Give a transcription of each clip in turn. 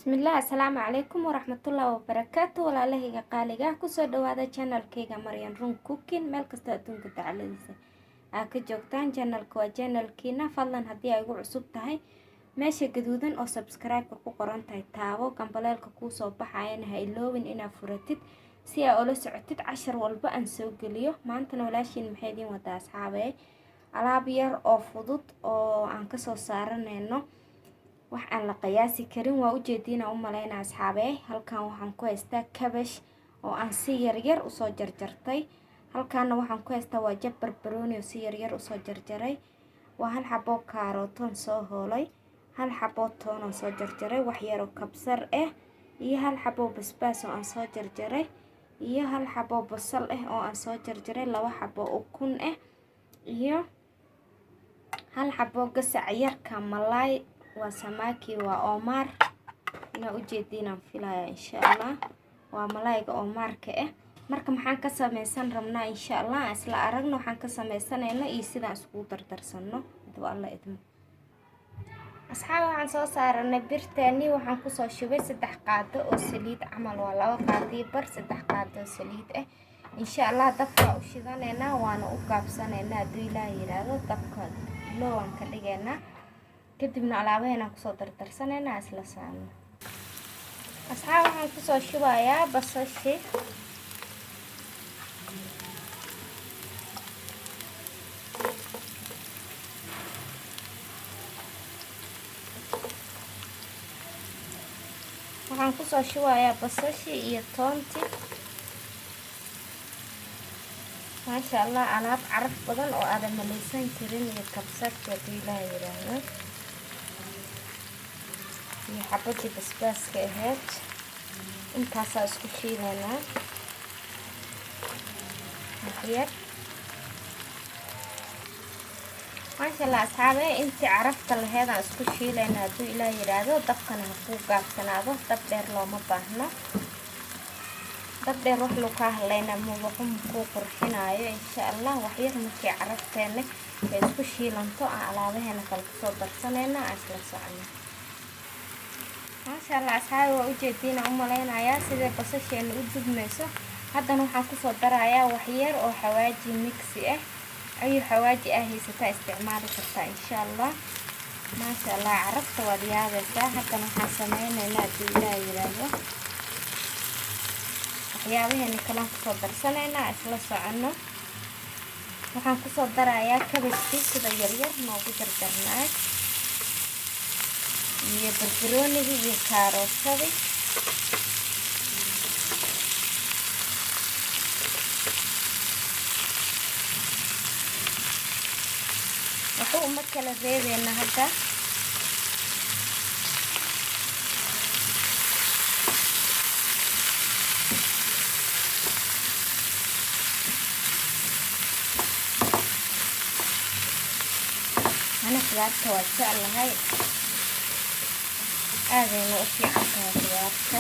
Bismillaah, asalaamu calaykum waraxmatullaahi wabarakaatu. Walaalahayga qaaliga ah, kusoo dhawaada channelkayga Maryan Run Cooking. Meel kastoo adduunka dacaladiisa aa ka joogtaan, channelka waa channelkiina. Fadlan, haddii ay ugu cusub tahay, meesha gaduudan oo subscribe-ka ku qoran tahay taabo. Gambaleelka kuusoo baxayana ha iloobin inaad furatid si aa ula socotid cashar walba aan soo geliyo. Maantana walaashiin maxay idiin wadaa, asxaabey? Alaab yar oo fudud oo aan kasoo saaranayno wax aan la qiyaasi karin. Waa ujeediina u maleyna, asxaabee. Halkan waxaan ku haystaa cabbage oo aan si yaryar usoo jarjartay. Halkaana waxaan ku haystaa waa jab barbarooni oo si yaryar usoo jarjaray. Waa hal xaboo kaarootoon soo hoolay, hal xaboo toonaan soo jarjaray, wax yaroo kabsar ah iyo hal xaboo basbaas oo aan soo jarjaray, iyo hal xaboo basal ah oo aan soo jarjaray, laba xaboo ukun ah iyo hal xaboo gasac yarka malaay. Waa samaki, waa oomaar. Inaa ujeediinaan filaya, insha Allah. Waa malaayga oomaarka ah. Marka maxaan ka sameysan rabnaa? Insha Allah aan isla aragno waxaan ka sameysanayno iyo sidaan iskugu dardarsano, haduu Alla idmo. Asxaab, waxaan soo saaranay birteeni. Waxaan kusoo shubay 3 qaado oo saliid camal, waa 2 qaadiyo bar, 3 qaado oo saliid ah. Insha Allah dabka u shidanaynaa, waana u gaabsanaynaa hadduu Ilaah yiraahdo. Dabka low aan ka dhigaynaa, kadibna alaabaheenaan kusoo dardarsanaynaa, isla saarno. Asxaab, waxaan kusoo shubayaa basashi. Waxaan kusoo shubayaa basashi iyo toonti. Maasha Allah, alaab caraf badan oo aadan malaysan karin, iyo kabsarti hadduu Ilaah yiraahdo, iyo xabadii basbaaska ahayd. Intaasaa isku shiilaynaa waxyar. Maasha Allah, asxaabe, intii carafta laheyd aan isku shiilaynaa hadduu Ilaah yiraahdo. Dabkana ha kuu gaabsanaado, dab dheer looma baahno. Dab dheer wax luu kaa hadlaynaa, mubaxu kuu qurxinaayo. Insha Allah waxyar markii carafteena ay isku shiilanto, aan alaabaheena kale kusoo darsanayna, aan isla socono. Maasha Allah, asxaabi, waa ujeediina u malaynayaa siday basasheena u dubmayso. Haddana waxaan kusoo darayaa waxyar oo xawaaji mix ah. Ayuu xawaaji ah haysataa, isticmaali kartaa, insha Allah. Maasha Allah, carafta waad yaabaysaa. Haddana waxaan sameynaynaa, haddii Ilaah yiraahdo, waxyaabaheena kalaan kusoo darsanaynaa, isla soconno. Waxaan kusoo darayaa cabbagekii sida yaryar noogu jarjarnaa, iyo barbaroonigii iyo kaarootadii. Waxu uma kala reebeyna hadda. Ana khudaarta waa jeclahay, aadayna u fiican tahay khudaarta.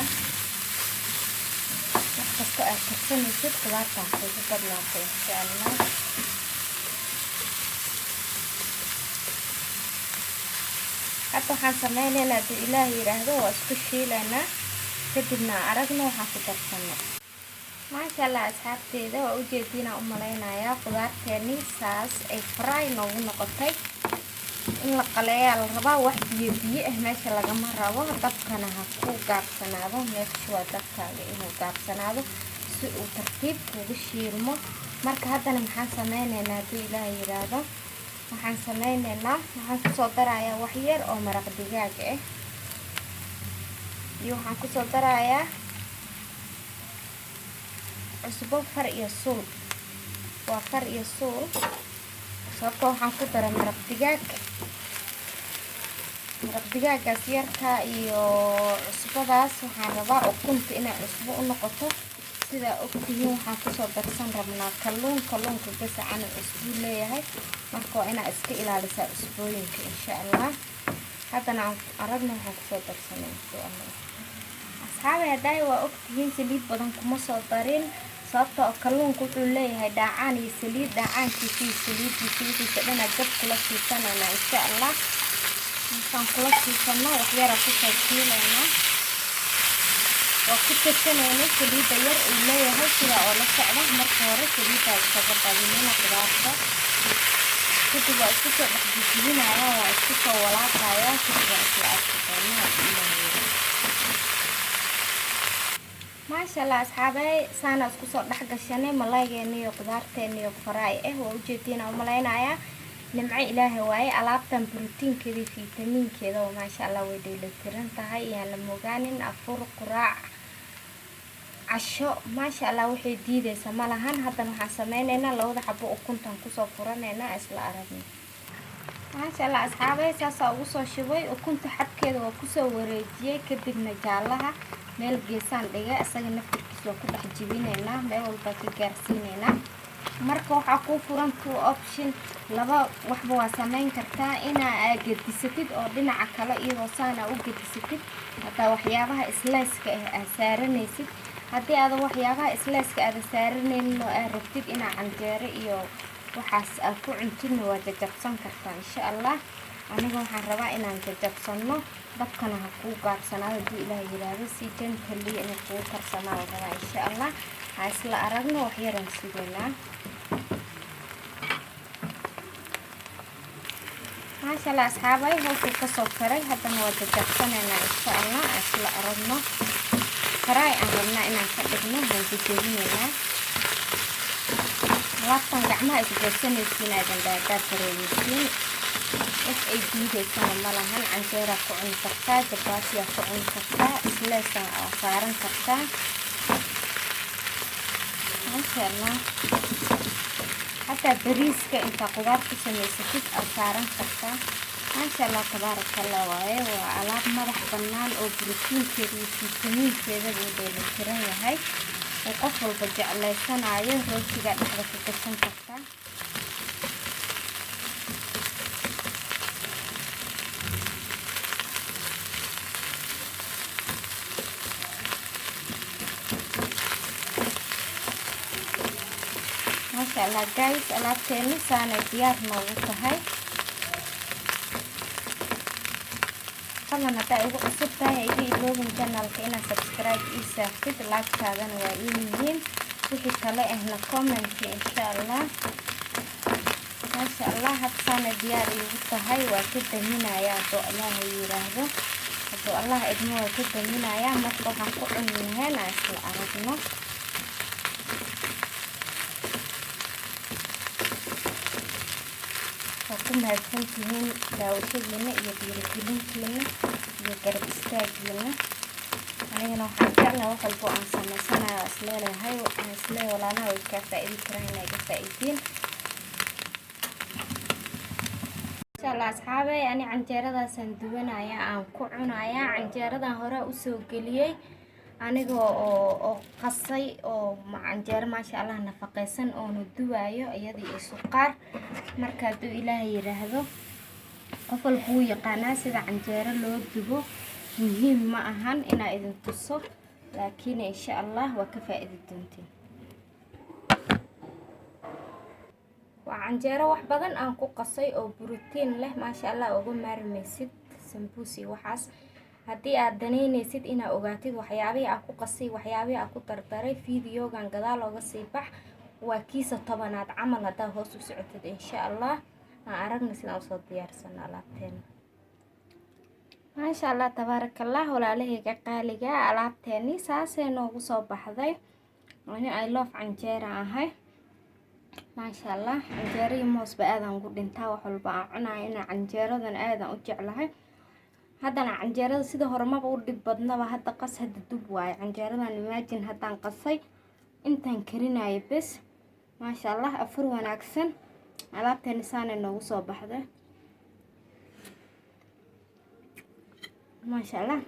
Wax kastoo aad karsanaysid, khudaarta ha kugu badnaato, insha Allah. Hadda waxaan sameynaynaa, hadduu Ilaah yiraahdo, waa isku shiilaynaa, kadibna aragno waxaan ku darsano. Maasha Allah, asxaabteeda, waa ujeediinaa u malaynayaa khudaarteeni saas ay fry noogu noqotay. In la qaleeyaa la rabaa, wax biyo biyo ah meesha lagama rabo. Dabkana ha ku gaabsanaado, make sure dabkaaga inuu gaabsanaado si uu tartiib kugu shiilmo. Marka haddana maxaan sameyneynaa, hadduu Ilaah yiraahdo? Waxaan sameyneynaa, waxaan kusoo darayaa wax yar oo maraq digaag ah, iyo waxaan kusoo darayaa cusbo far iyo suul. Waa far iyo suul, sababto waxaan ku daray maraq digaag. Maraq digaagaas yarka iyo cusbadaas waxaan rabaa ukunta inay cusbo u noqoto. Sidaa ogtihiin, waxaan kusoo darsan rabnaa kalluun. Kalluunka gasacana cusbuu leeyahay, marka waa inaa iska ilaalisaa cusbooyinka, insha Allah. Haddana aan aragna waxaan kusoo darsanay, insha Allah. Asxaabi, haddaay waa ogtihiin, saliid badan kuma soo darin, sababta oo kalluunku wuxuu leeyahay dhaacaan iyo saliid. Dhaacaankiisa iyo saliidiisa, wixiisa dhanaa dab kula siisanana, insha Allah. Markaan kula siisano, waxyara kusoo shiilaynaa. Waa ku tashanayna saliidda yar uu leeyahay sida oo la socda. Marka hore saliidda iskaga badinina qudaarta, kadib waa isku soo dhex jijibinaya, waa isku soo walaaqaya, kadib waa isla arki doonaa haddii Ilaahay yiraahdo. Maasha Allah asxaabey, saana isku soo dhex gashanay malaygeena iyo qudaarteena iyo faraay ah. Waa ujeediin aan umalaynayaa, nimco Ilaahay waaye. Alaabtan borotiinkeeda iyo fitamiinkeeda oo maasha Allah way dheelitiran tahay, iyaan la mogaanin. Afur, quraac, casho, maasha Allah, waxay diideysa ma lahan. Haddana waxaan sameyneynaa labada xabo ukuntan kusoo furaneynaa, isla aragna. Maasha Allah asxaabey, saasaa ugu soo shubay ukunta, xabkeeda waa kusoo wareejiyey. Kadibna jaalaha meel geesaan dhigay, isaga naftirkiisa waa ku dhex jibineynaa, meel walbaa ka gaarsiineynaa. Marka waxaa kuu furan two option, laba waxba waa sameyn kartaa: inaa gedisatid oo dhinaca kale iyadoo saana u gedisatid, hataa waxyaabaha sliceka ah aa saaranaysid. Haddii aadan waxyaabaha sliceka aada saaranaynin oo aad rabtid inaa canjeero iyo waxaas aad ku cuntidna, waa jajabsan kartaa insha Allah. Aniga waxaan rabaa inaan jajabsano. Dabkana ha kuu gaabsanaado haddii Ilaah yiraahdo, si gently inay kugu karsamaa la rabaa insha Allah. Ha isla aragno, waxyaran sugaynaa. Maasha Allah asxaabay, hoosuu kasoo karay, haddana waa jajabsanaynaa insha Allah. Isla aragno, faraay aan rabnaa inaan ka dhigno, waan jajabinaynaa alaabtan. Gacmaha isgoosanaysiin aadan dhaadaad dareemeysiin, wax ay diideysana ma lahan. Canjeeraa ku cuni kartaa, jabaatiyaa ku cuni kartaa, slice aa saaran kartaa, maasha Allah. Xataa bariiska intaa qudaar ku samaysatid aad saaran kartaa. Maasha Allah tabaaraka Allah waaye. Waa alaab madax bannaan oo borotiinkeeda iyo fitamiinkeeda uu dheelitiran yahay oo qof walba jeclaysanayo. Rootiga dhexda ku gashan kartaa. Maasha Allah guys, alaabteeni saanay diyaar noogu tahay. Fadlan haddaa igu cusub tahay, iga iloobin channelka inaad subscribe ii saartid, like-taadana waa ii muhiim, wixii kale ahna comment insha Allah. Maasha Allah, hadda diyaar iigu tahay, waa ka daminayaa hadduu Ilaahay yiraahdo, hadduu Allah idmo waa ka daminayaa. Marka waxaan ku cuni lahayn aan isla aragno. Waa ku mahadsantihiin daawashadiina iyo dhiirigelintiina iyo garab istaagiina. Anigana waxaan jeclahay wax walbo aan samaysanayo isleelehay, islee walaalaha way kaa faa-iidi karaan, inay ga faa-iidiin insha Allah. Asxaabey, ani canjeeradaasaan duwanaya, aan ku cunayaa. Canjeeradan hore usoo geliyey anigoo oo qasay oo canjeero maasha Allah nafaqeysan oona duwaayo iyada iyo suqaar. Marka hadduu Ilaahay yiraahdo, qof walba wuu yaqaanaa sida canjeero loo dubo, muhiim ma ahan inaa idin tuso, laakiin insha Allah waa ka faa-iidi doontiin. Waa canjeero wax badan aan ku qasay oo borotiin leh, maasha Allah, uga maarmaysid sambuus iyo waxaas. Haddii aad danaynaysid inaad ogaatid waxyaabihii aad ku qasay, waxyaabihii aad ku dardaray, videogan gadaal ooga sii bax, waa kiisa 10aad camal haddaa hoos u socotid insha Allah. Aan aragna sidaan usoo diyaarsano alaabteena. Maasha Allah tabaarakallah, walaalahayga qaaliga, alaabteeni saasay noogu soo baxday. Ani I love canjeera ahay, maasha Allah. Canjeero iyo moosba aadaan ugu dhintaa, wax walba aan cunayo inaa canjeeradan aadaan u jeclahay. Haddana canjeerada sida horemaba u dhib badnaba, hadda qas hadda dub waayo canjeeradan. Imagine haddaan qasay intaan karinayo bes. Maasha Allah, afur wanaagsan. Alaabteeni saanay noogu soo baxday, maasha Allah.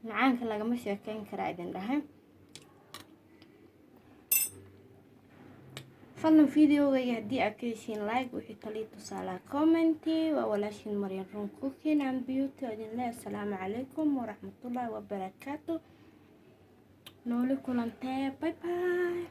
Macaanka lagama sheekeyn karaa idin dhahay. Fadlan videogayga haddii aad ka heshiin like, wixii talii tusaalaha commenty. Waa walaashiin Maryan Run Cooking and Beauty oo idin leh assalaamu calaykum waraxmatullaahi wabarakaatu. Nooli kulantee, bye bye.